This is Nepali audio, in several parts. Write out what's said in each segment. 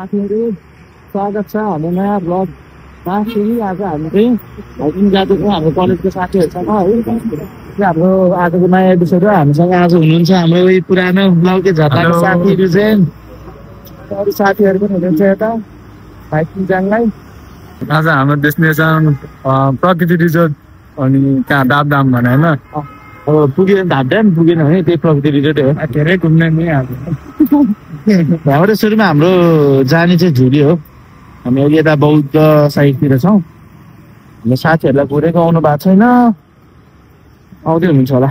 साथीहरू स्वागत छ हाम्रो नयाँ ब्लगमा। फेरि आज हामी चाहिँ हाइकिङ जाँदैछौँ हाम्रो कलेजको साथीहरूसँग है। हाम्रो आजको नयाँ एपिसोड हो। हामीसँग आज हुनुहुन्छ हाम्रो उही पुरानो ब्लगकै झट्टाको साथीहरू चाहिँ अरू साथीहरू पनि हुनुहुन्छ यता हाइकिङ जानलाई। आज हाम्रो डेस्टिनेसन प्रकृति रिजोर्ट अनि कहाँ दाबदाम भने होइन अब पुगेन धापड्याम पुगेन भने त्यही प्रकृति रिजोर्ट हो। धेरै घुम्ने नि हाम्रो सुरुमा हाम्रो जाने चाहिँ झुली हो। हामी अहिले यता बौद्ध साइडतिर छौँ। हाम्रो साथीहरूलाई कुरेको आउनु भएको छैन, आउँदै हुनुहुन्छ होला।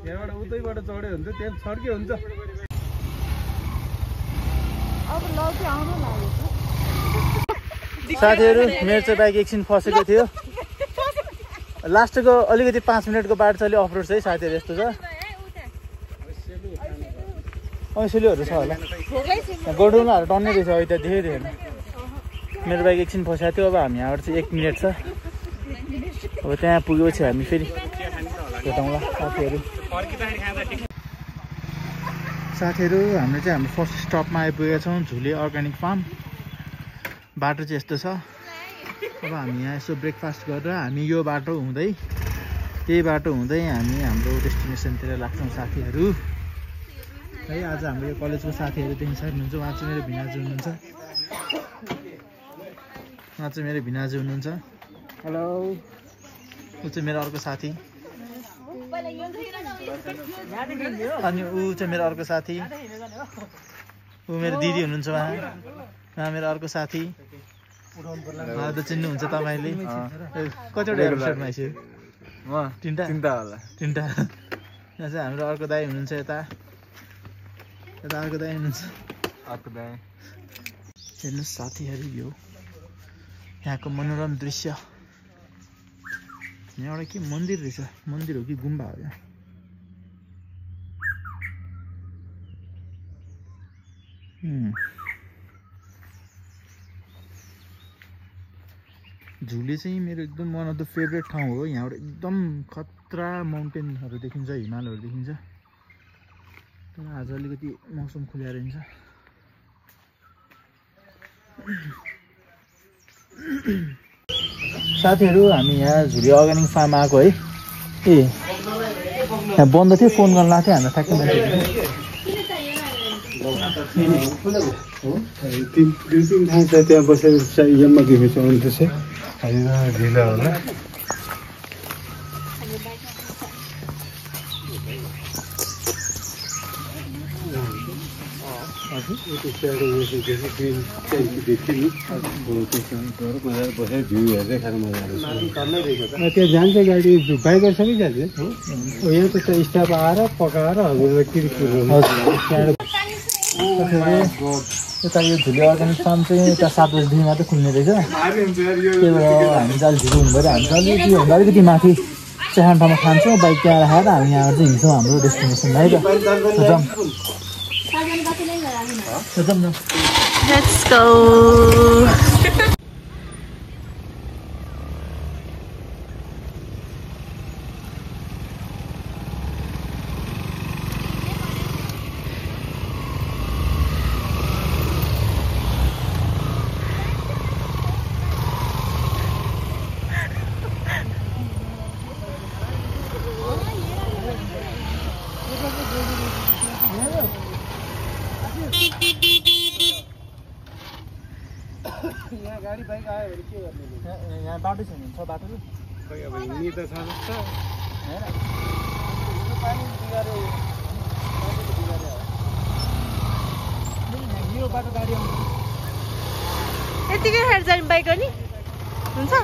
यहाँबाट उतैबाट चढ्यो हुन्छ त्यहाँ छड्के हुन्छ। साथीहरू मेरो चाहिँ बाइक एकछिन फसेको थियो। लास्टको अलिकति 5 मिनटको बाटो चाहिँ अफ रोड छ है साथीहरू। यस्तो छ ऐसुलीहरू छ होला, गोडौलाहरू टन्नै रहेछ अहिले त देखेको थिएन। मेरो बाइक एकछिन फसेको थियो। अब हामी यहाँबाट चाहिँ 1 मिनट छ। अब त्यहाँ पुगेपछि हामी फेरि भेटौँला साथीहरू। साथीहरू हाम्रो चाहिँ हाम्रो फर्स्ट स्टपमा आइपुगेका छौँ, झुले अर्ग्यानिक फार्म। बाटो चाहिँ यस्तो छ। अब हामी यहाँ यसो ब्रेकफास्ट गरेर हामी यो बाटो हुँदै यही बाटो हुँदै हामी हाम्रो डेस्टिनेसनतिर लाग्छौँ साथीहरू है। आज हाम्रो यो कलेजको साथीहरू देखि सक्नुहुन्छ। उहाँ चाहिँ मेरो भिनाजु हुनुहुन्छ। हेलो। ऊ चाहिँ मेरो अर्को साथी। अनि ऊ चाहिँ मेरो अर्को साथी। ऊ मेरो दिदी हुनुहुन्छ। उहाँ मेरो अर्को साथी। त चिन्नुहुन्छ तपाईँले। कतिवटा एपिसोडमा आइसक्यो? तिनवटा होला। तिनवटा। यहाँ चाहिँ हाम्रो अर्को दाइ हुनुहुन्छ। यता अर्को दाइ हुनुहुन्छ। हेर्नुहोस् साथीहरू, यो यहाँको मनोरम दृश्य। यहाँ एउटा के मन्दिर रहेछ, मन्दिर हो कि गुम्बा हो? यहाँ झुले चाहिँ मेरो एकदम वान अफ द फेभरेट ठाउँ हो। यहाँबाट एकदम खतरा माउन्टेनहरू देखिन्छ, हिमालहरू देखिन्छ। तर आज अलिकति मौसम खुल्या रहन्छ। साथीहरू हामी यहाँ झुले अर्ग्यानिक फार्म आएको है। यहाँ बन्द थियो, फोन गर्न लाग्थ्यो हाम्रो ठ्याक्कै मान्छे। त्यहाँ बसेर यममा दिएको अन्त चाहिँ ढिला होला। त्यहाँ जान्छ गाडी, बाइकर सबै जान्छ। यहाँ त स्टाफ आएर पकाएर यता यो झुले अर्ग्यानिक फार्म चाहिँ यता 7 बजीदेखि मात्रै खुल्ने रहेछ। त्यही भएर हामी चाहिँ ढिलो हुँदैन। हामी चाहिँ अलिकति माथि चाहिँ ठाउँमा खान्छौँ, बाइक त्यहाँ राखेर हामी यहाँबाट चाहिँ हिँड्छौँ हाम्रो डेस्टिनेसनमा है त। Let's go. यहाँ गाडी बाइक आयो भने के गर्ने यहाँ बाटो छैन छ बाटो खै अब हिँड्ने त छ जस्तो हैन पानी बिगार्यो यो बाटो गाडी आउँछ यतिकै हेर जाने बाइक अनि हुन्छ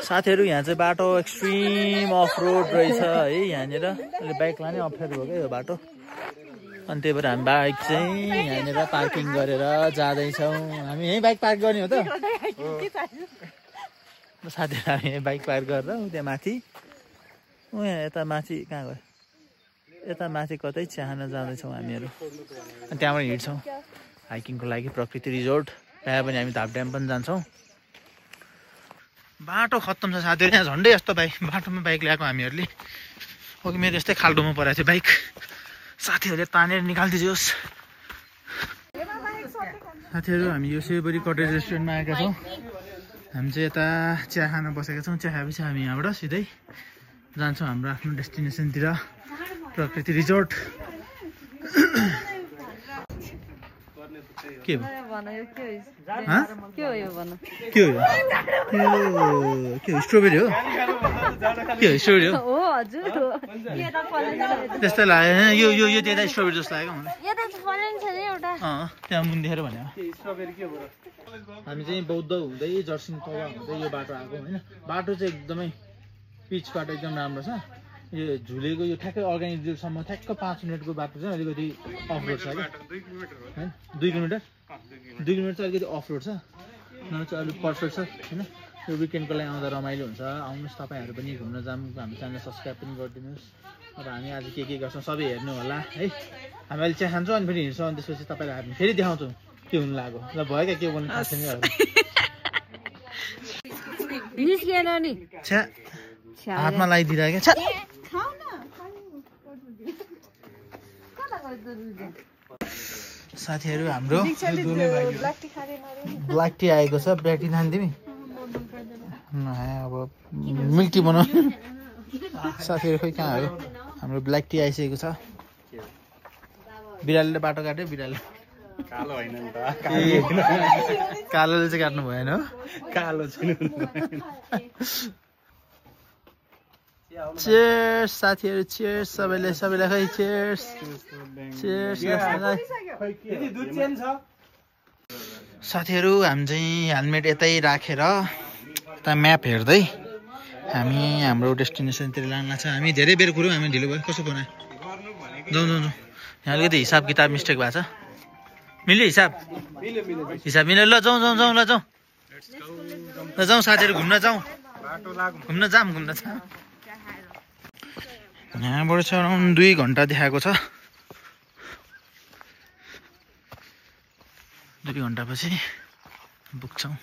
साथीहरु यहाँ चाहिँ बाटो एक्सट्रिम अफ रोड रहेछ है यहाँनिर अहिले बाइक लानै अप्ठ्यारो भयो क्या यो बाटो अनि त्यही भएर हामी बाइक चाहिँ यहाँनिर पार्किङ गरेर जाँदैछौँ हामी यहीँ बाइक पार्क गर्ने हो त साथीहरु हामी यहीँ बाइक पार्क गरेर त्यहाँ माथि यहाँ यता माथि कहाँ गयो यता माथि कतै चाहन जाँदैछौँ हामीहरू अनि त्यहाँबाट हिँड्छौँ हाइकिङको लागि प्रकृति रिजोर्ट त्यहाँ पनि हामी धाप ड्याम पनि जान्छौँ बाटो खत्तम छ साथीहरु यहाँ झन्डै यस्तो बाटोमा बाइक ल्याएको हामीहरूले अघि मेरो यस्तै खाल्डोमा परेको थियो बाइक साथीहरूले तानेर निकालिदियोस् साथीहरु हामी यो शिवपुरी कटेज रेस्टुरेन्टमा आएका छौँ हामी चाहिँ यता चिया खान बसेका छौँ चिया खाएपछि हामी यहाँबाट सिधै जान्छौँ हाम्रो आफ्नो डेस्टिनेसनतिर प्रकृति रिजोर्ट के हो स्ट्रबेरी हो के हो स्ट्रबेरी हो त्यस्तै लाग्यो यो देख्दा स्ट्रबेरी जस्तो लाग्यो मलाई त्यहाँ मुनि देखेर भनेको हामी चाहिँ बौद्ध हुँदै जर्सिन तवा हुँदै यो बाटो आएको होइन बाटो चाहिँ एकदमै पिच बाटो एकदम राम्रो छ यो झुलेको यो ठ्याक्कै अर्ग्यानिक डिलसम्म ठ्याक्क 5 मिनटको बाटो चाहिँ अलिकति अफ रोड छ क्या 2 किलोमिटर 2 किलोमिटर चाहिँ अलिकति अफ रोड छ नभए चाहिँ अलिक पर्फेक्ट छ होइन यो विकेन्डको लागि आउँदा रमाइलो हुन्छ आउनुहोस् तपाईँहरू पनि घुम्न जाऊँ हाम्रो च्यानल सब्सक्राइब पनि गरिदिनुहोस् अब हामी आज के गर्छौँ सबै हेर्नु होला है हामी अहिले चिया खान्छौँ अनि फेरि हिँड्छौँ अनि त्यसपछि तपाईँलाई हामी फेरि देखाउँछौँ के हुनु लाग्यो ल भयो क्या के गर्नु थाहा छैन छ्या हातमा लगाइदिरहेको क्या साथीहरु हाम्रो ब्ल्याक टी आएको छ ब्ल्याक टी खान तिमी अब मिल्क टी बनाउनु साथीहरु खोइ कहाँ हो हाम्रो ब्ल्याक टी आइसकेको छ बिरालोले बाटो काट्यो बिरालो कालो होइन नि त कालोले चाहिँ काट्नु भएन हो कालो छैन चेयर्स साथीहरु चेयर्स सबैलाई खै चेयर्स साथीहरु हामी चाहिँ हेलमेट यतै राखेर त म्याप हेर्दै हामी हाम्रो डेस्टिनेसनतिर लान लाग्छ हामी धेरै बेर कुरो हामी ढिलो भयो कसो बनायो जाउँ यहाँ अलिकति हिसाब किताब मिस्टेक भएको छ मिल्यो हिसाब मिल्यो ल जाउँ साथीहरु घुम्न जाउँ यहाँबाट चाहिँ अराउन्ड 2 घन्टा देखाएको छ 2 घन्टापछि पुग्छौँ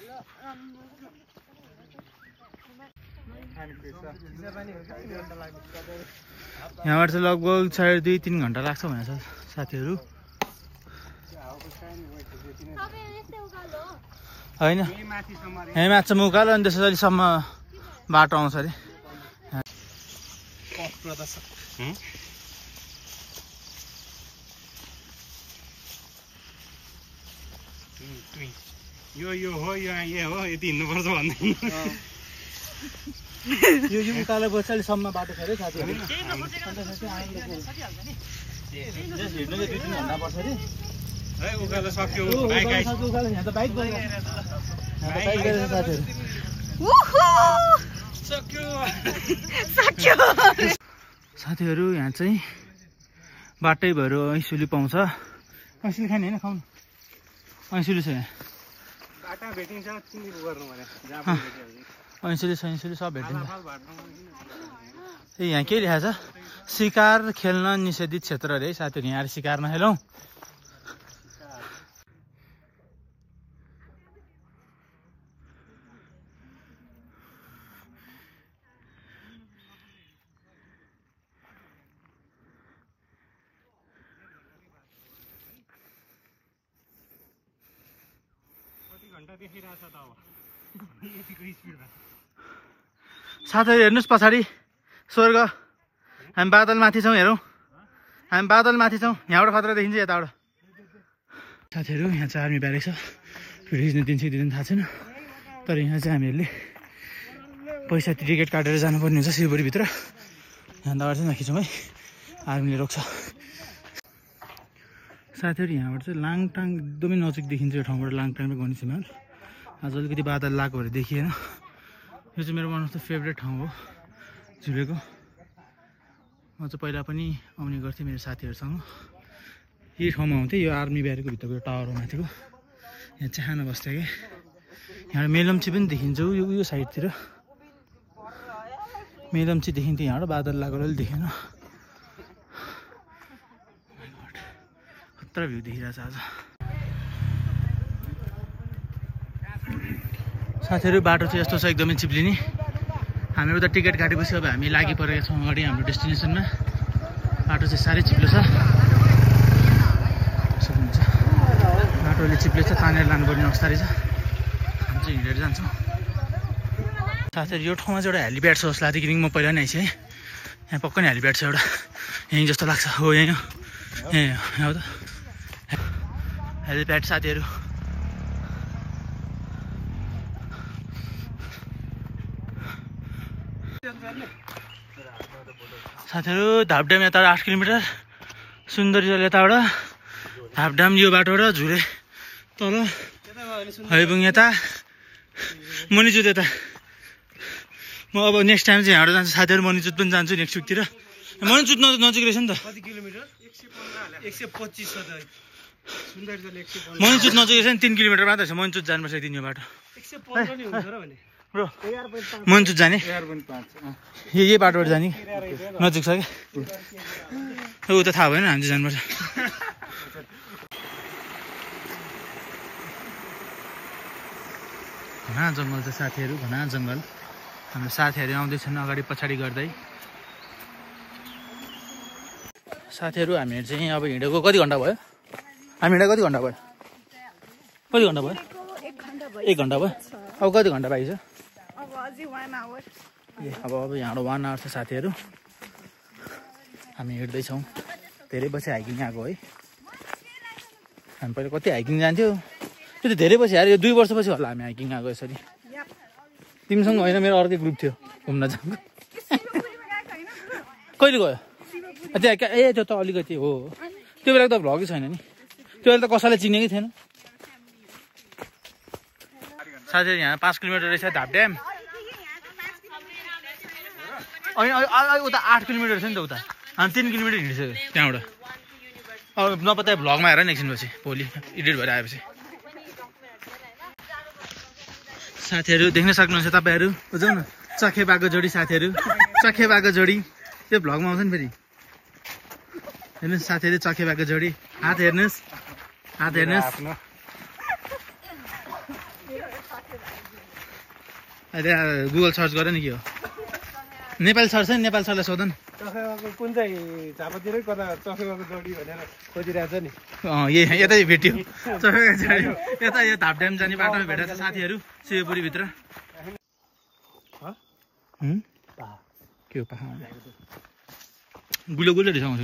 यहाँबाट चाहिँ लगभग 2.5-3 घन्टा लाग्छ भनेको छ साथीहरु होइन यहीँ माथि उकालो अनि त्यसैसम्म बाटो आउँछ अरे यो हो यो हो यति हिँड्नुपर्छ भन्दै यो उकालो गोचालीसम्म बाटो छ अरे साथीहरु हिँड्नु 2-3 घन्टा पर्छ अरे उकालो सक्यो यहाँ त बाइक साथीहरु यहाँ चाहिँ बाटै भएर ऐसुली पाउँछ ऐसुली खाने होइन खाउनु ऐसुली छ यहाँ ऐसुली सब भेटिन्छ यहाँ के लेखा छ शिकार खेल्न निषेधित क्षेत्र अरे साथीहरु यहाँ शिकार नखेलौँ देखिरहेछ त अब साथीहरू हेर्नुहोस् पछाडि स्वर्ग हामी बादल माथि छौँ हेरौँ हामी बादल माथि छौँ यहाँबाट खतरा देखिन्छ यताबाट साथीहरू यहाँ चाहिँ आर्मी ब्यारेक छ भिडियो खिच्न दिन्छ कि दिँदैन थाहा छैन तर यहाँ चाहिँ हामीहरूले पैसा टिकट काटेर जानुपर्ने हुन्छ शिवपुरीभित्र यहाँ अगाडि चाहिँ नखिचौँ है आर्मीले रोक्छ साथीहरू यहाँबाट चाहिँ लाङटाङ एकदमै नजिक देखिन्छ यो ठाउँबाट लाङटाङ र गणेश हिमाल आज अलिकति बादल लागेकोहरू देखिएन यो चाहिँ मेरो वान अफ द फेभरेट ठाउँ हो झुलेको म चाहिँ पहिला पनि आउने गर्थेँ मेरो साथीहरूसँग यही ठाउँमा आउँथेँ यो आर्मी ब्यारेकको भित्रको टावर हो माथिको यहाँ चाहिँ खाना बस्थ्यो क्या यहाँ मेलम्ची पनि देखिन्छ यो साइडतिर मेलम्ची देखिन्थ्यो यहाँबाट बादल लागेर अलिक देखेन खतरा भ्यू देखिरहेछ आज साथीहरू बाटो चाहिँ यस्तो छ एकदमै चिप्लिने हामी उता टिकट काटेपछि अब हामी लागिपरेका छौँ अगाडि हाम्रो डेस्टिनेसनमा बाटो चाहिँ साह्रै चिप्लो छ सक्नुहुन्छ बाटोले चिप्लो छ तानेर लानुपर्ने अवस्था रहेछ हामी चाहिँ हिँडेर जान्छौँ साथीहरू यो ठाउँमा चाहिँ एउटा हेलिप्याड छ जस्तो लाग्थ्यो किनकि म पहिला नै आइसकेँ यहाँ पक्कै नै हेलिप्याड छ एउटा यहीँ जस्तो लाग्छ हो यहीँ हो यहाँ हो त हेलिप्याड साथीहरू साथीहरू धापड्याम यता 8 किलोमिटर सुन्दरीजल यताबाट धापड्याम यो बाटोबाट झुले तल हैबुङ यता मणिजुत यता म अब नेक्स्ट टाइम चाहिँ यहाँबाट जान्छु साथीहरू मणिजुत पनि जान्छु नेक्स्ट विकतिर मणिजुत नजिक रहेछ नि त कति किलोमिटर 125 छ त सुन्दरीजल 115 मणिजुत नजिक रहेछ नि 3 किलोमिटर मात्र छ मणिजुत जानुपर्छ दिन यो बाटो 115 नि हुन्छ र भने ब्रो मणिजुत जाने 11.5 यही बाटोबाट जाने नजिक छ क्या ऊ त थाहा भएन हामी चाहिँ जानुपर्छ घना जङ्गल छ साथीहरू घना जङ्गल हाम्रो साथीहरू आउँदैछन् अगाडि पछाडि गर्दै साथीहरू हामीहरू चाहिँ अब हिँडेको कति घन्टा भयो हामी हिँडेको कति घन्टा भयो 1 घन्टा भयो अब कति घन्टा बाँकी छ अब यहाँबाट 1 आवर छ साथीहरू हामी हिँड्दैछौँ धेरै पछि हाइकिङ आएको है हामी पहिला कति हाइकिङ जान्थ्यो त्यो त धेरै पछि यो 2 वर्षपछि होला हामी हाइकिङ आएको यसरी तिमीसँग होइन मेरो अर्कै ग्रुप थियो घुम्न जानु कहिले गयो त्यहाँ ए त्यो त अलिकति हो त्यो बेला त भ्लगै छैन नि त्यो बेला त कसैलाई चिनेकै थिएन साथीहरू यहाँ 5 किलोमिटर रहेछ धापड्याम अनि उता 8 किलोमिटर छ नि त उता हामी 3 किलोमिटर हिँडिसक्यो त्यहाँबाट अब नपत्ता भ्लगमा हेर नि एकछिनपछि भोलि एडिट भएर आएपछि साथीहरू देख्न सक्नुहुन्छ तपाईँहरू बुझ्नु न चखे बाको जोडी साथीहरू चखे बाको जोडी त्यो भ्लगमा आउँछ नि फेरि हेर्नुहोस् साथीहरू चखे बाको जोडी हात हेर्नुहोस् अहिले गुगल सर्च गर नि के हो नेपाली सर छ नि नेपाली सरलाई सोध न कुन चाहिँ झापातिरै कता चखेबाको जोडी भनेर खोजिरहेछ नि यही यतै भेट्यो चखेबाको जोडी यता यो धापड्याम जाने बाटोमा भेटेको छ साथीहरू शिवपुरीभित्र के हो पाखा गुलो गुलो रहेछ आउँछ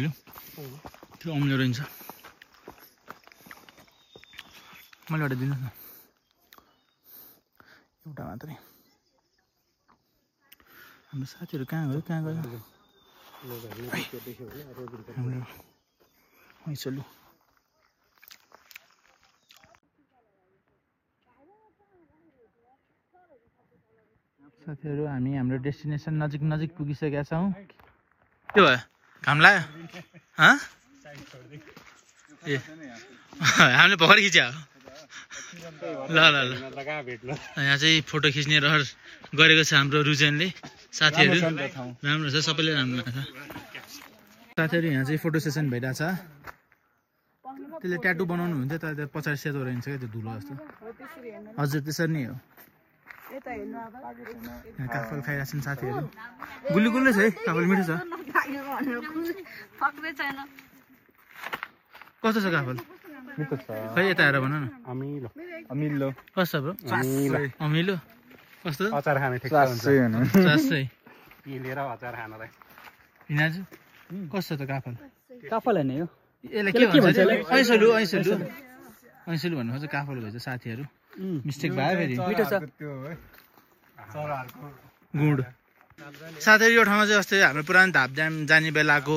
त्यो अम्लो रहन्छ मैले एउटा दिनुहोस् न एउटा मात्रै हाम्रो साथीहरू कहाँ गयो हाम्रो चलु साथीहरू हामी हाम्रो डेस्टिनेसन नजिक पुगिसकेका छौँ के भयो घाम लाग्यो ए हामीले भर्खर खिच्यो ल यहाँ चाहिँ फोटो खिच्ने रहर गरेको छ हाम्रो रुजेनले साथीहरू राम्रो छ सबैले राम्रो लाग्छ साथीहरू यहाँ चाहिँ फोटो सेसन भइरहेछ त्यसले ट्याटु बनाउनु हुन्छ तर त्यो पछाडि सेतो रहन्छ क्या त्यो धुलो जस्तो हजुर त्यसरी नै हो यहाँ काफल खाइरहेको छन् साथीहरू गुल्ली गुल्लै छ है काफल मिठो छ कस्तो छ काफल खै यता हेर भन न अमिलो कस्तो ब्रो अमिलो कस्तो अचार खाने ठिक हुन्छ 700 लिएर अचार खानलाई हिनाजु कस्तो त काफल काफल हैन यो यसले के भन्छ ऐसलु भन्नु खोज्छ काफल भन्छ साथीहरु मिस्टेक भयो फेरि मिठो छ त्यो है चराहरुको गुड साथै यो ठाउँमा चाहिँ अस्ति हाम्रो पुरानो धापड्याम जाने बेलाको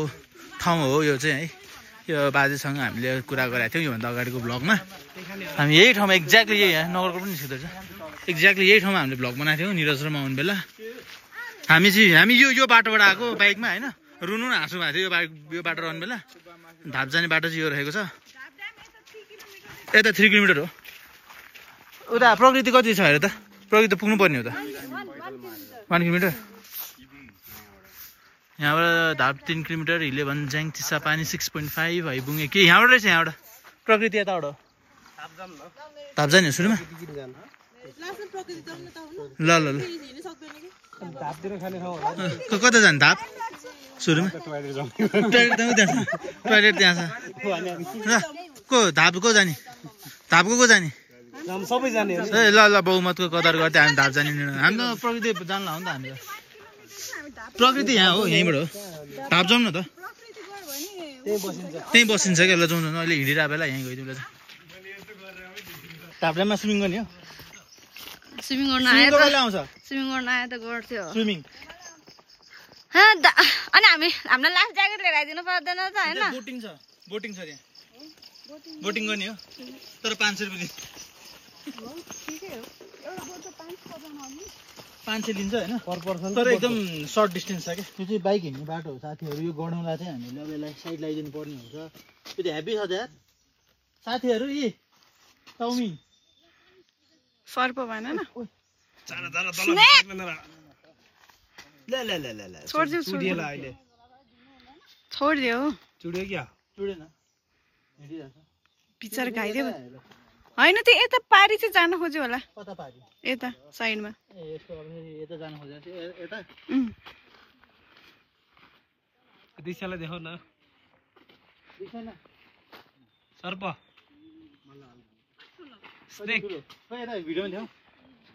ठाउँ हो यो चाहिँ है यो बाजेसँग हामीले कुरा गरेका थियौँ योभन्दा अगाडिको ब्लगमा हामी यही ठाउँमा एक्ज्याक्टली यही यहाँ नगरको पनि निस्किँदो रहेछ एक्ज्याक्टली यही ठाउँमा हामीले ब्लग बनाएको थियौँ निरज र म आउने बेला हामी यो बाटोबाट आएको बाइकमा होइन रुनु न हाँसु भएको थियो यो बाटो रहने बेला धाप जाने बाटो चाहिँ यो रहेको छ यता 3 किलोमिटर हो उता प्रकृति कति छ हेर त प्रकृति पुग्नु पर्ने हो त 1 किलोमिटर यहाँबाट धाप 3 किलोमिटर हिले भन्ज्याङ चिसापानी 6.5 भइपुगे के यहाँबाट रहेछ यहाँबाट प्रकृति यताबाट हो धाप जाने हो सुरुमा ल ल ल कता जाने धाप सुरुमा टोइलेट त्यहाँ छ र को धाप को जाने धापको को जाने सबै जाने हो ए ल ल बहुमतको कदर गर्दै हामी धाप जाने हामी त प्रकृति जान्ला हो नि त हामी प्रकृति यहाँ हो यहीँबाट हो धाप जाउँ न त त्यहीँ बसिन्छ क्या ल जाउँ न अहिले हिँडिरहेको बेला यहीँ गइदिउँ ल धापडामा स्विमिङ गर्ने हो स्विमिङ गर्न आउँछ स्विमिङ गर्न आए त गर्थ्यो स्विमिङ अनि हामीलाई लाइफ ज्याकेट लिएर आइदिनु पर्दैन त होइन बोटिङ छ त्यहाँ बोटिङ गर्ने हो तर 500 रुपियाँ 500 लिन्छ होइन पर पर्सन तर एकदम सर्ट डिस्टेन्स छ क्या त्यो चाहिँ बाइक हिँड्ने बाटो हो साथीहरू यो गडौँला चाहिँ हामीले अब यसलाई साइड लगाइदिनु पर्ने हुन्छ त्यो त ह्याप्पी छ त यार साथीहरू यी चाउमिन सर्प भएन न छोडिदियो चुड्यो क्या चुडेन पिक्चर खाइदियो होइन त्यो यता पारी चाहिँ जान खोज्यो होला कता पारि यता साइडमा ए यसको अब यता जानु खोजेको थियो यता दिशालाई देखाउ न सर्प स्नेक यता भिडियोमा देखाउँ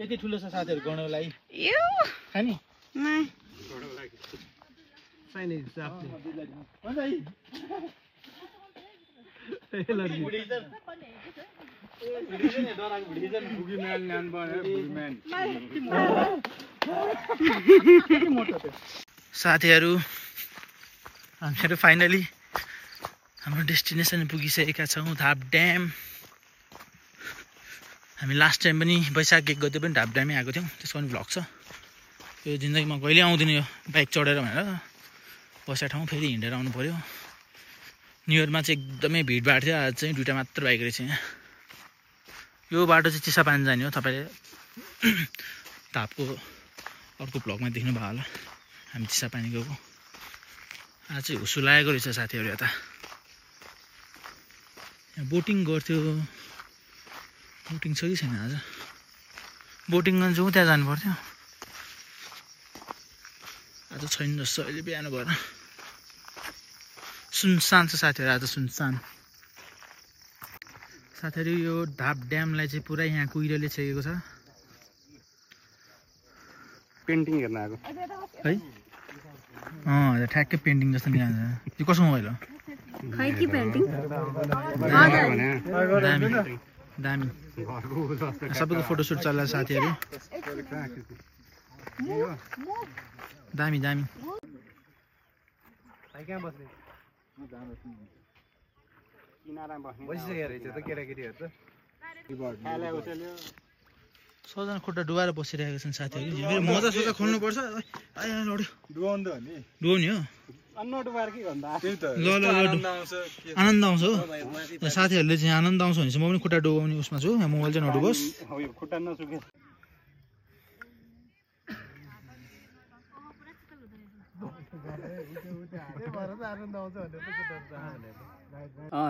यति ठुलो छ साथीहरू गर्नको लागि यो खाने नै साथीहरू हामीहरू फाइनली हाम्रो डेस्टिनेसन पुगिसकेका छौँ धाप ड्याम हामी लास्ट टाइम पनि वैशाख 1 गते पनि धाप ड्यामै आएको थियौँ त्यसको पनि भ्लग छ यो जिन्दगीमा कहिले आउँदैन यो बाइक चढेर भनेर बसेको ठाउँ फेरि हिँडेर आउनु पऱ्यो न्यु इयरमा चाहिँ एकदमै भिडभाड थियो आज चाहिँ 2टा मात्र बाइक रहेछ यहाँ यो बाटो चाहिँ चिसापानी जाने हो तपाईँले धापको अर्को भ्लगमा देख्नु भयो होला हामी चिसापानी गएको आज चाहिँ हुसु लागेको रहेछ साथीहरू यता यहाँ बोटिङ गर्थ्यो बोटिङ छ कि छैन आज बोटिङ गर्न जाउँ त्यहाँ जानु पर्थ्यो आज छैन जस्तो अहिले बिहान भएर सुनसान छ साथीहरू आज सुनसान साथीहरू यो धाप ड्यामलाई चाहिँ पुरै यहाँ कुहिरोले छेकेको छ पेन्टिङ हेर्न आएको है ठ्याक्कै पेन्टिङ जस्तो निकाल्छ यो कसको मोबाइल हो खै कि पेन्टिङ दामी सबैको फोटोसुट चल्ला साथीहरू दामी सबजना खुट्टा डुबाएर बसिरहेका छन् साथीहरू मजा सोचा खोल्नुपर्छ डुबाउने हो ल आनन्द आउँछ हो साथीहरूले चाहिँ आनन्द आउँछ भने चाहिँ म पनि खुट्टा डुबाउने उसमा छु यहाँ मोबाइल चाहिँ नडुबोस्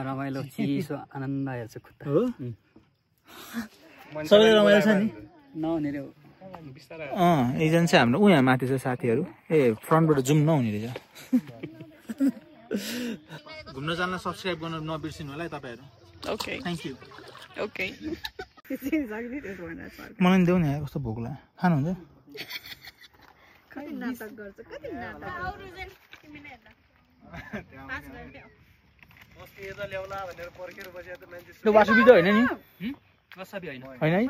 रमाइलो चिसो आनन्द हेर्छ खुट्टा हो सबै रमाइलो छ नि नहुने रे एकजना चाहिँ हाम्रो यहाँ माथि छ साथीहरू ए फ्रन्टबाट जुम नहुने रहेछ घुम्न जानलाई सब्सक्राइब गर्न नबिर्सिनु होला है तपाईँहरू ओके थ्याङ्क यू ओके मलाई नि देऊ नि कस्तो भोक लाग्यो खानुहुन्छ वासुबी त होइन नि होइन है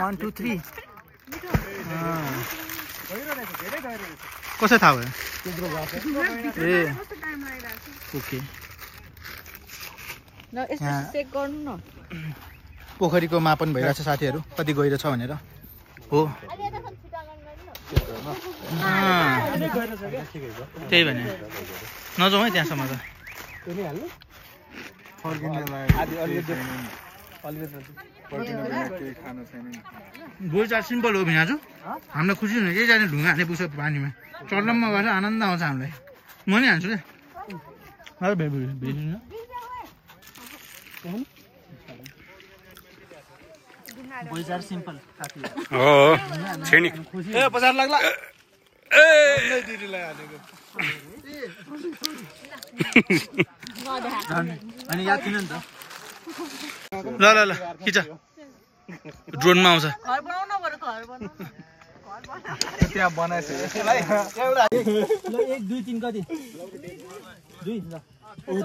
1 2 3 कसै थाहा भयो ए ओके पोखरीको मापन भइरहेछ साथीहरू कति गहिरो छ भनेर हो त्यही भने नजाउँ है त्यहाँसम्म त बोलचाल सिम्पल हो भिनाजु हामीलाई खुसी हुने केही जाने ढुङ्गा हाल्ने पुग्छ पानीमा चल्लममा गएर आनन्द आउँछ हामीलाई म नि हान्छु बोलचाल सिम्पल बजार लाग्ला अनि याद थिएन नि त ल ल ल खिच ड्रोनमा आउँछ त्यहाँ बनाएछ यसलाई 1 2 3 कति 2 ल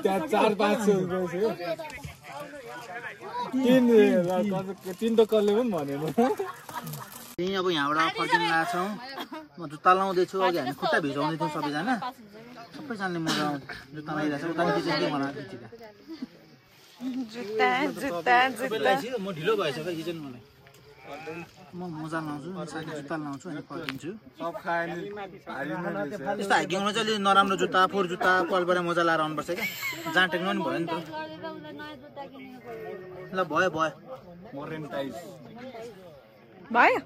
त्यहाँ 4 5 रुपैयाँ 3 त कसले पनि भनेन त्यही अब यहाँबाट फर्किन लाग्छौँ म जुत्ता लाउँदैछु अघि हामी खुट्टा भिजाउँदै थियौँ सबैजना सबैजनाले म जुत्ता लगाइरहेको छ उता खिचेको मलाई म ढिलो भएछ क्या हिजो मलाई म मोजा लाउँछु साथी जुत्ता लाउँछु अनि फर्किन्छु यस्तो हाइकिङमा चाहिँ अलिक नराम्रो जुत्ता फोहोर जुत्ता कलबाट मोजा लाएर आउनुपर्छ क्या जहाँ टेक्नु पनि भयो नि त ल भयो भयो भयो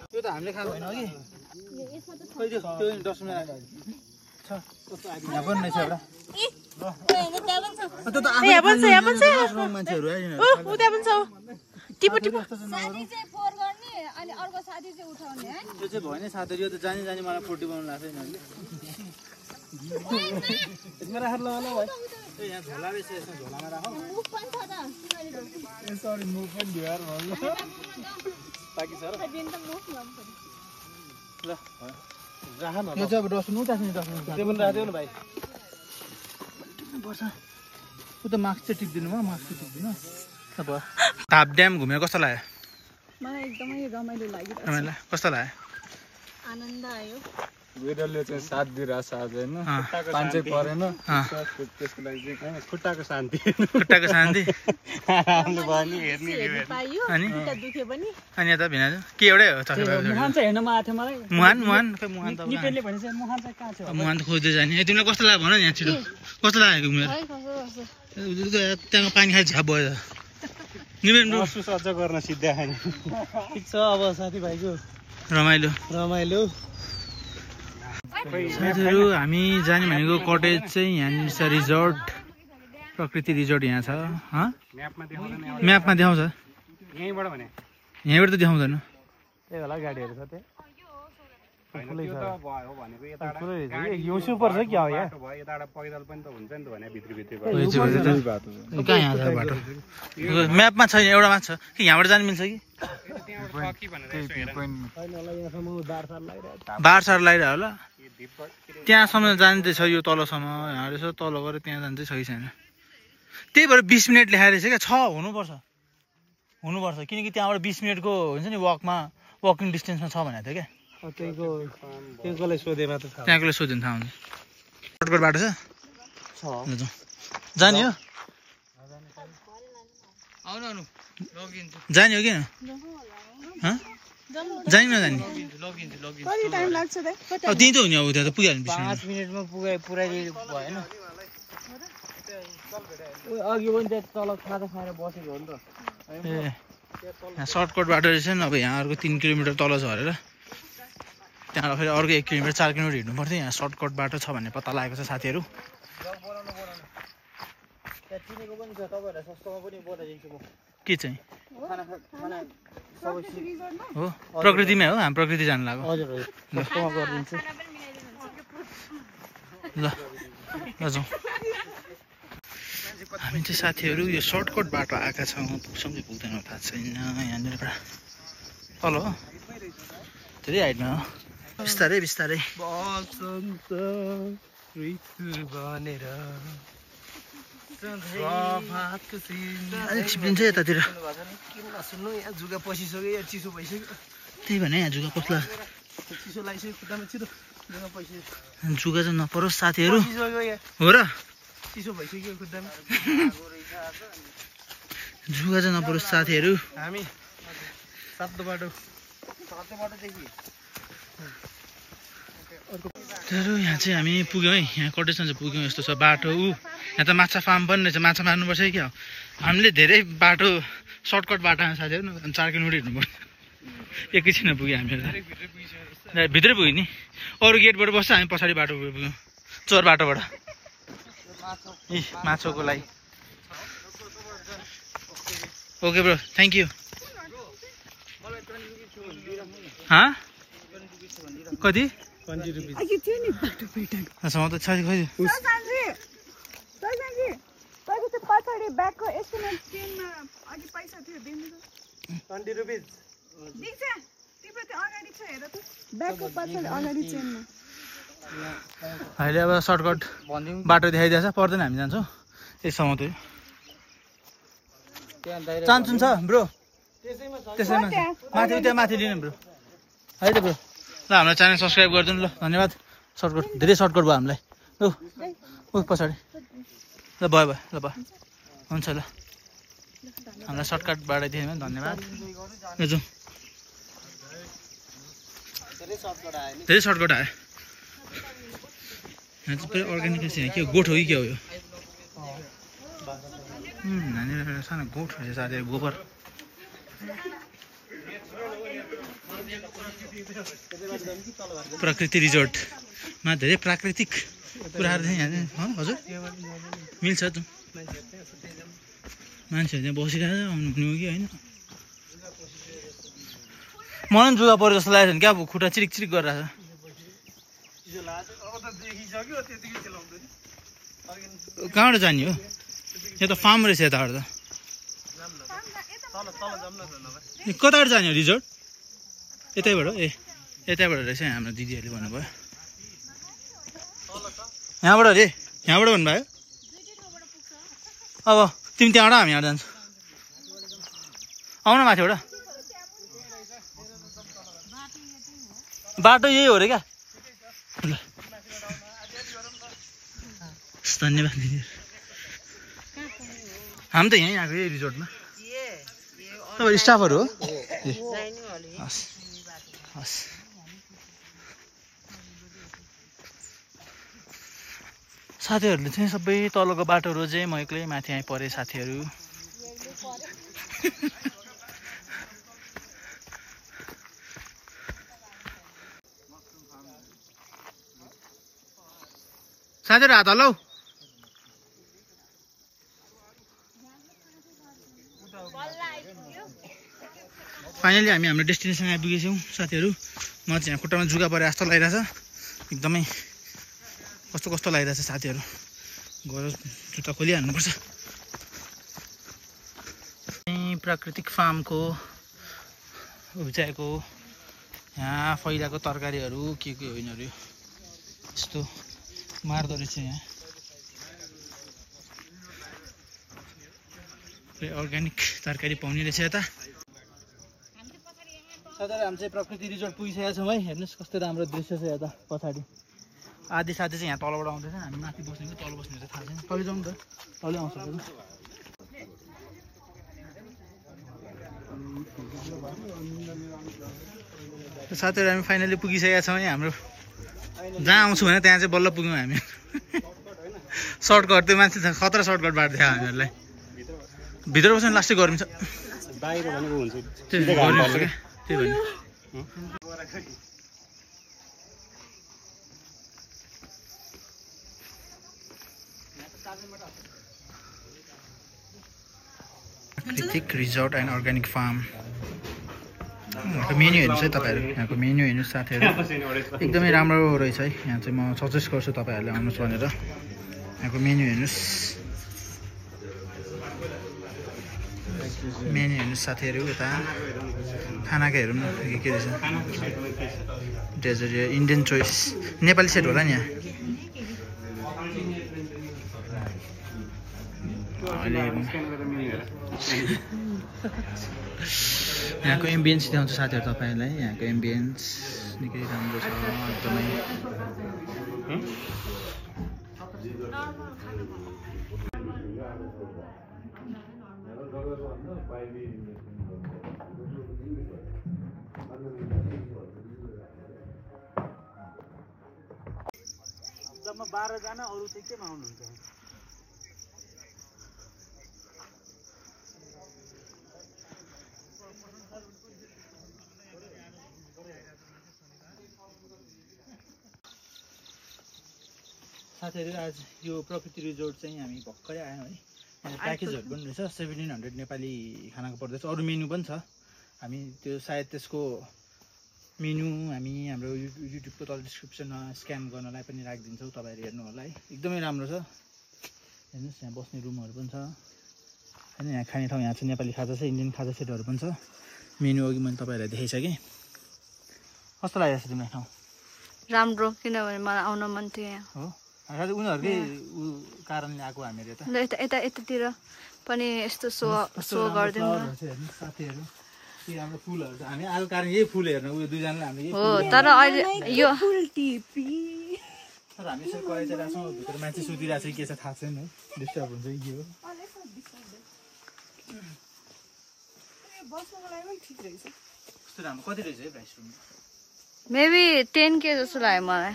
त्यो त हामीले खाएको होइन कि त्यो डस्टबिन यहाँ पनि रहेछ एउटा मान्छेहरू त्यो चाहिँ भयो नि साथीहरू यो त जानी जानी मलाई 40 बनाउनु लाग्छ यिनीहरूले राखेर लगाउनु भयो यहाँ झोला रहेछ यसमा झोलामा राख सरी म पनि ढियार भन्नु बाँकी छ र ल यो चाहिँ अब डस्टबिन उता छ नि डस्टबिन त्यो पनि राख्दियो न भाइ पर्छ उता मास्क चाहिँ टिप्दिनु भयो मास्क चाहिँ टिप्दिनु अब ताप ड्याम घुमेर कस्तो लाग्यो मलाई एकदमै रमाइलो लाग्यो कस्तो लाग्यो आनन्द आयो वेदरले चाहिँ साथ दिइरहेछ आज होइन पानी परेन त्यसको लागि चाहिँ खुट्टाको शान्ति आरामले भयो नि हेर्ने अनि यता भिनाजु के एउटै हो मुहान चाहिँ हेर्न आएको थियो मलाई मुहान त निपेलले भनेछ मुहान चाहिँ कहाँ छ मुहान त खोज्दै जाने तिमीलाई कस्तो लाग्यो भन यहाँ छिटो कस्तो लाग्यो घुमेर त्यहाँ पानी खाइ झ्याप भयो महसुस अझ गर्न सिद्ध्या खाने ठिक छ अब साथीभाइको रमाइलो साथीहरू हामी जाने भनेको कटेज चाहिँ यहाँनिर छ रिजोर्ट प्रकृति रिजोर्ट यहाँ छ म्यापमा देखाउँछ यहीँबाट त देखाउँदैन त्यही होला गाडीहरू छ सुपर छ क्या हो यहाँ कहाँ यहाँ छ बाटो म्यापमा छैन एउटामा छ कि यहाँबाट जानु मिल्छ कि बारसार लगाइरह होला त्यहाँसम्म जान्छ छ यो तलसम्म यहाँ रहेछ तल गएर त्यहाँ जान्छ सही छैन त्यही भएर 20 मिनट लेखाएर रहेछ क्या 6 हुनुपर्छ किनकि त्यहाँबाट 20 मिनटको हुन्छ नि वकिङ डिस्टेन्समा छ भनेको थियो क्या त्यहाँकोलाई सोधे मात्र त्यहाँकोलाई सोध्यो भने थाहा हुन्छ सर्टकट बाटो छ जाने हो जाने हो किन जाने नजाने अब त्यहीँ त हो नि अब त्यहाँ त पुगिहाल्नु 5 मिनेटमा पुऱ्याइदिनु भएन अघि पनि त्यहाँ तल खाजा खाएर बसेको हो नि त ए यहाँ सर्टकट बाटो रहेछ नि अब यहाँ अर्को 3 किलोमिटर तल छ अरे र त्यहाँ फेरि अर्को 1 किलोमिटर 4 किलोमिटर हिँड्नु पर्थ्यो यहाँ सर्टकट बाटो छ भन्ने पत्ता लागेको छ साथीहरू के चाहिँ हो प्रकृतिमै हो हामी प्रकृति जानु लाग्यो हजुर हजुर गरिदिन्छु ल जाउँ हामी चाहिँ साथीहरू यो सर्टकट बाटो आएका छौँ पुग्छौँ कि पुग्दैन थाहा छैन यहाँनिरबाट तल हो धेरै हाइटमा हो बिस्तारै बिस्तारै छिप्पिन्छ यतातिर त्यही भने यहाँ जुगा पस्ला जुगा चाहिँ नपरोस् साथीहरू हो र जुगा चाहिँ नपरोस् साथीहरू हामी सातो तर यहाँ चाहिँ हामी पुग्यौँ है यहाँ कटेजमा चाहिँ पुग्यौँ यस्तो छ बाटो यहाँ त माछा फार्म पनि रहेछ माछा मार्नुपर्छ है क्या हो हामीले धेरै बाटो सर्टकट बाटोमा साथीहरू 4 किलोमिटर हिँड्नुपर्छ एकैछिनमा पुग्यो हामीहरू भित्रै पुग्यो नि अरू गेटबाट बस्छ हामी पछाडि बाटो पुग्यौँ चोर बाटोबाट ए माछाको लागि ओके ब्रो थ्याङ्क यू कति अच्छा म त छ खै पछाडि ब्यागको एस्टिमेट चेनमा अघि पैसा थियो दिनु 20 रुपैयाँ दिन्छ तिम्रो त्यो अगाडि छ हेर त ब्यागको पछाडि अगाडि चेनमा अहिले अब सर्टकट बाटो देखाइदिएछ पर्दैन हामी जान्छौँ यसमा त्यो चान्चुन छ ब्रो त्यसैमा माथि त्यहाँ माथि लिनु ब्रो है त ब्रो ल हाम्रो च्यानल सब्सक्राइब गरिदिनु ल धन्यवाद सर्टकट धेरै सर्टकट भयो हामीलाई ऊ पछाडि ल भयो भयो ल भयो हुन्छ ल हामीलाई सर्टकट बाटाइदियो भने धन्यवाद जाउँ धेरै सर्टकट आयो यहाँ चाहिँ पुरै अर्ग्यानिक चाहिँ के हो गोठ हो कि के हो यो नानीहरू सानो गोठ रहेछ साथीहरू गोबर प्रकृति रिजोर्टमा धेरै प्राकृतिक कुराहरू चाहिँ यहाँ हजुर मिल्छ त मान्छेहरू त्यहाँ बसिरहेको छ आउनु हो कि होइन मलाई पनि जुगा पऱ्यो जस्तो लागेको छ नि क्या अब खुट्टा चिरिक चिरिक गरिरहेको छ कहाँबाट जाने हो यहाँ त फार्म रहेछ यताबाट त कताबाट जाने हो रिजोर्ट यतैबाट ए यतैबाट रहेछ हाम्रो दिदीहरूले भन्नुभयो यहाँबाट अरे यहाँबाट भन्नुभयो अब तिमी त्यहाँबाट हामी यहाँ जान्छौँ आउन माथिबाट बाटो यही हो अरे क्या ल धन्यवाद दिदी हामी त यहीँ आएको यही रिजोर्टमा तपाईँ स्टाफहरू हो हस् हस् साथीहरूले चाहिँ सबै तलको बाटोहरू चाहिँ म एक्लै माथि आइ परेँ साथीहरू साथीहरू हात हल्लाउ फाइनली हामी हाम्रो डेस्टिनेसन आइपुगेछौँ साथीहरू म चाहिँ यहाँ खुट्टामा जुगा परे जस्तो लागिरहेछ एकदमै कस्तो कस्तो लागिरहेछ साथीहरू गएर जुत्ता खोलिहाल्नुपर्छ प्राकृतिक फार्मको उब्जाएको यहाँ फैलाएको तरकारीहरू के हो यिनीहरू यस्तो मार्दो रहेछ यहाँ अर्ग्यानिक तरकारी पाउने रहेछ यता साथीहरू हामी चाहिँ प्रकृति रिजोर्ट पुगिसकेका छौँ है हेर्नुहोस् कस्तो राम्रो दृश्य छ यता पछाडि आधी साथी चाहिँ यहाँ तलबाट आउँदैछ हामी माथि बस्ने कि तल बस्ने चाहिँ थाहा छैन तलै जाउँ त तलै आउँछ साथीहरू हामी फाइनली पुगिसकेका छौँ है हाम्रो जहाँ आउँछौँ भने त्यहाँ चाहिँ बल्ल पुग्यौँ हामी सर्टकट त्यो मान्छे खतरा सर्टकट बाटो थियो हामीहरूलाई भित्र बस्नु लास्टै गर्मी छ बाहिर भनेको हुन्छ त्यही गर्मी क्या त्यही भने कृतिक रिजोर्ट एन्ड अर्ग्यानिक फार्म। यहाँको मेन्यु हेर्नुहोस् है तपाईँहरू, यहाँको मेन्यु हेर्नुहोस् साथीहरू, एकदमै राम्रो रहेछ है। यहाँ चाहिँ म सजेस्ट गर्छु तपाईँहरूले आउनुहोस् भनेर। यहाँको मेन्यु हेर्नुहोस्, मेन्यु हेर्नुहोस् साथीहरू। यता खानाको हेरौँ न के रहेछ। Dessert Indian choice Nepali set होला नि यहाँ। यहाँको एम्बियन्स देखाउँछ साथीहरू तपाईँहरूलाई। यहाँको एम्बियन्स निकै राम्रो छ एकदमै। जम्मा 12 जना, अरू चाहिँ केमा आउनुहुन्छ? साथीहरू आज यो प्रकृति रिजोर्ट चाहिँ हामी भर्खरै आयौँ है। प्याकेजहरू पनि रहेछ 1700 नेपाली खानाको पर्दैछ। अरू मेन्यु पनि छ, हामी त्यो सायद त्यसको मेन्यु हामी हाम्रो युट्युबको तल डिस्क्रिप्सनमा स्क्यान गर्नलाई पनि राखिदिन्छौँ, तपाईँहरू हेर्नु होला है। एकदमै राम्रो छ हेर्नुहोस्, यहाँ बस्ने रुमहरू पनि छ होइन। यहाँ खाने ठाउँ यहाँ चाहिँ नेपाली खाजा छ, इन्डियन खाजा सेटहरू पनि छ। मेन्यु अघि मैले तपाईँहरूलाई देखाइसकेँ। कस्तो लागेको छ तिमीलाई ठाउँ? राम्रो, किनभने मलाई आउन मन थियो यहाँ हो। उनीहरूकै कारणले आएको हामीहरू यता यतातिर पनि यस्तो सो गरिदिनु साथीहरू। हाम्रो फुलहरू छ, हामी आएको कारण यही फुल हेर्न उयो दुईजनाले हामीले हो। तर अहिले यो तर हामी यसरी कराइरहेको छौँ, भित्र मान्छे सुतिरहेको छ के छ थाहा छैन है, डिस्टर्ब हुन्छ कि के हो। कस्तो राम्रो, कति रहेछ है प्राइस रुम? मेबी 10K जस्तो लाग्यो मलाई।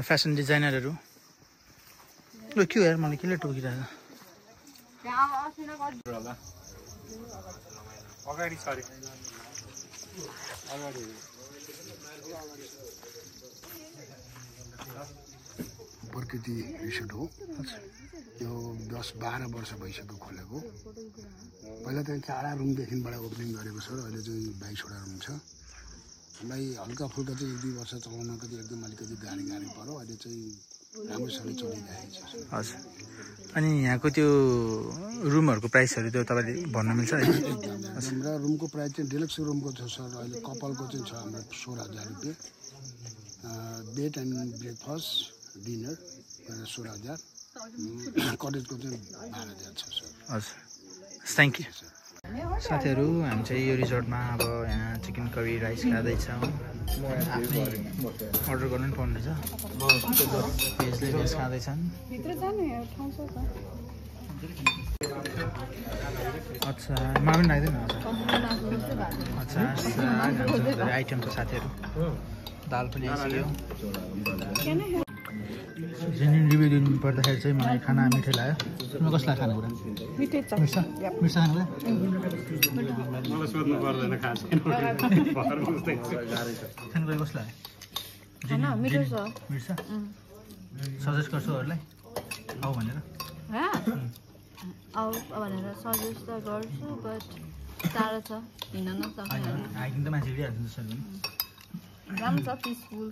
फेसन डिजाइनरहरू ल के हो यार, मलाई केले टोकिरहेको? अगाडि सरी अगाडि प्रकृति रिसोर्ट हो यो। 10-12 वर्ष भइसक्यो खोलेको। पहिला चाहिँ 4 रुमदेखिबाट ओपनिङ गरेको छ र अहिले चाहिँ 22वटा रुम छ। हामीलाई हल्का फुल्का चाहिँ 1-2 वर्ष चलाउनको चाहिँ एकदम अलिकति गाह्रो पऱ्यो। अहिले चाहिँ राम्रोसँगले चलिरहेको छ। हजुर। अनि यहाँको त्यो रुमहरूको प्राइसहरू त्यो तपाईँले भन्न मिल्छ है? हाम्रो रुमको प्राइस चाहिँ डिलक्स रुमको छ सर, अहिले कपालको चाहिँ छ हाम्रो 16,000 रुपियाँ। Bed and breakfast dinner 16,000। कटेजको चाहिँ 12,000 छ सर। हजुर, थ्याङ्क यू साथीहरू। हामी चाहिँ यो रिजोर्टमा अब यहाँ चिकन करी राइस खाँदैछौँ। अर्डर गर्नु पनि पर्ने रहेछ। भेजले भेज खाँदैछन्। अच्छा, मा पनि लाग्दैन? अच्छा, आइटम छ साथीहरू। दाल पनि आइसक्यो। जेन्युन रिभ्यू दिनु पर्दाखेरि चाहिँ मलाई खाना मिठो लाग्यो। तिमीलाई कस्तो लाग्यो खानेकुरा? मिठो छ। मिठो खानेकुरा? मलाई सोध्नु पर्दैन, खान्छ खानेकुरा कस्तो लाग्यो? खाना मिठो छ। मिठो छ? सजेस्ट गर्छु अरूलाई आऊ भनेर? आऊ भनेर सजेस्ट त गर्छु, बट टाढो छ, हिँड्न नसक्ने। हाइकिङ त मान्छे हिँडिहाल्छ जस्तो नि। राम्रो छ, पिसफुल।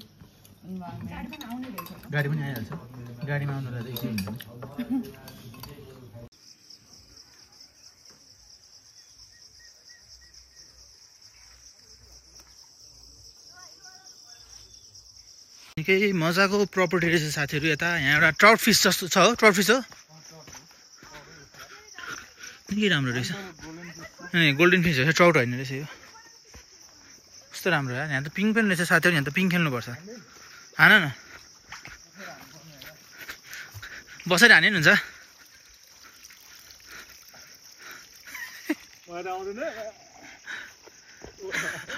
गाडी पनि आइहाल्छ। गाडीमा आउनुलाई त इजी हुन्छ। निकै मजाको प्रपर्टी रहेछ साथीहरू। यता यहाँ एउटा ट्राउट फिस जस्तो छ हो, ट्राउट फिस हो, निकै राम्रो रहेछ। गोल्डन फिस रहेछ, ट्राउट होइन रहेछ यो। कस्तो राम्रो हो। यहाँ त पिङ पनि रहेछ साथीहरू। यहाँ त पिङ खेल्नुपर्छ। हान न, बसेर हाने नि हुन्छ।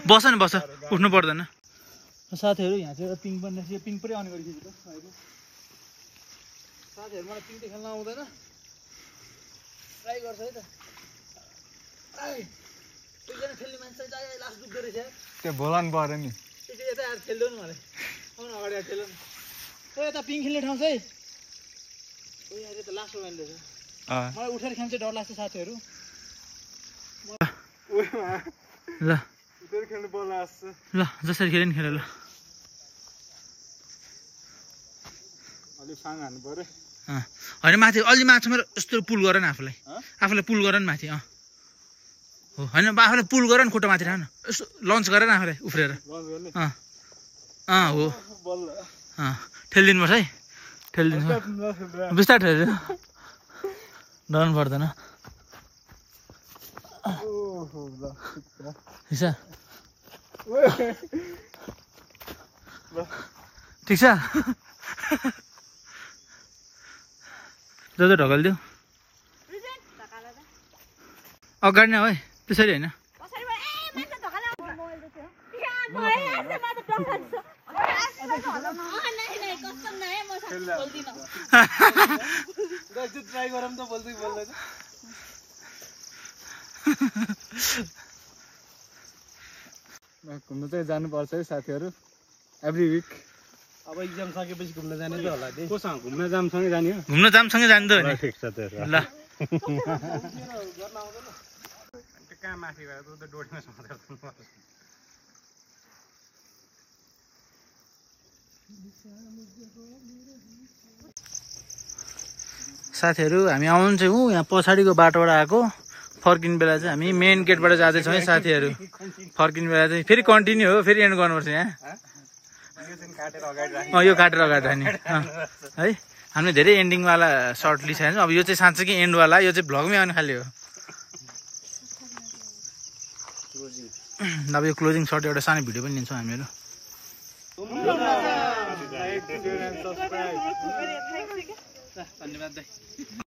बस न, बस, उठ्नु पर्दैन। साथीहरू यहाँ चाहिँ एउटा पिङ पनि रहेछ। यो पिङ पुरै आउने गरी खिच्नु त। साथीहरू मलाई पिङते खेल्न आउँदैन ट्राई गर्छ है त एकजना खेल्ने मान्छे चाहिँ लास्ट दुख्दो रहेछ त्यो बोलाउनु पर्यो नि त्यो यता आएर खेल्दैन मलाई आउनु अगाडि आएर खेल्नु ओ यता पिङ खेल्ने ठाउँ चाहिँ ओ यहाँ त लास्ट हो रहेछ मलाई उठेर खेल्न चाहिँ डर लाग्छ साथीहरू ल खेल्नु बोल्न आउँछ ल जसरी खेल्यो नि खेल ल अलि फाङ हान्नु पर्यो होइन माथि अलि माछामा यस्तो पुल गर न आफूलाई पुल गर न माथि हो होइन आफूलाई पुल गर न खुट्टा माथि राख न यसो लन्च गर न आफूलाई उफ्रेर हो ठेलिदिनुपर्छ है ठेलिदिनु बिस्तारै ठेल्यो डराउनु पर्दैन ठिक छ ढकलिदिउ अगाडि नै हो है त्यसरी होइन ट्राई गरौँ त बोल्दै बोल्दैन घुम्नु चाहिँ जानुपर्छ है साथीहरू एभ्री विक अब इक्जाम सकेपछि घुम्न जाने त होला नि कोसँग घुम्न जामसँगै जाने हो घुम्न जामसँगै जाने त हो नि ठिक छ त्यसो ल कहाँ माथि गएर त डोरीमा समातेर साथीहरू हामी आउनु चाहिँ यहाँ पछाडिको बाटोबाट आएको फर्किने बेला चाहिँ हामी मेन गेटबाट जाँदैछौँ है साथीहरू फर्किने बेला चाहिँ फेरि कन्टिन्यू हो फेरि एन्ड गर्नुपर्छ यहाँ यो काटेर अगाडि राख्ने है हामीले धेरै एन्डिङवाला सर्ट लिइसकेको छौँ अब यो चाहिँ साँच्चै एन्डवाला यो चाहिँ भ्लगमै आउने खाले हो अब यो क्लोजिङ सर्ट एउटा सानो भिडियो पनि लिन्छौँ हामीहरू धन्यवाद दाइ